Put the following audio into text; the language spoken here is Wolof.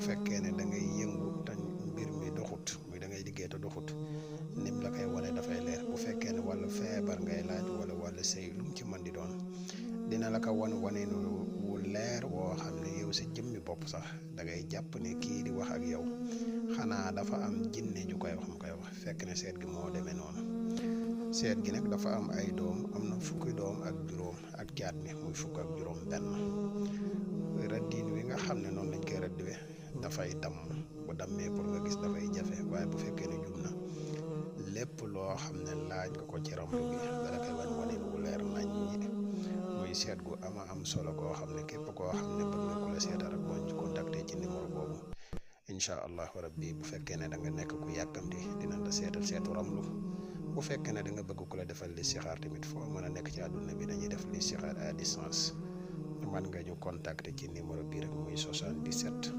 fekkee ne da ngay yëngu te mbir mi doxut muy da ngay liggéey te doxut nim la koy wane dafay leer. bu fekkee ne wàllu feebar ngay laaj wala wàllu sëy lu mu ci mën di doon dina la ko wane wu leer woo xam ne yow sa jëmmi bopp sax da ngay jàpp ne kii di wax ak yow xanaa dafa am jinne ju koy wax mu koy wax. fekk ne seet gi moo demee noonu. seet gi nag dafa am ay doom, am na fukki doom ak juróom ak jaat mi muy fukk ak juróom benn. rëddiin wi nga xam ne noonu lañ koy rëddiwe dafay damm, bu dammee pour nga gis dafay jafe. waaye bu fekkee ne jub na lépp loo xam ne laaj nga ko ci ramlu bi dala koy wane wu leer nañ ñi. muy seet gu ama am solo koo xam ne képp koo xam ne bëgg nga ku la seetal rek boo ñu contacté ci numéro boobu incha allahu rabbi. bu fekkee ne da nga nekk ku yàkkamti dinañ la seetal seetu ramlu. bu fekkee ne da nga bëgg ku la defal listixaar tamit foo mën a nekk ci àdduna bi dañuy def listixaar à distance. man nga ñu contacter ci numéro bi rek muy 77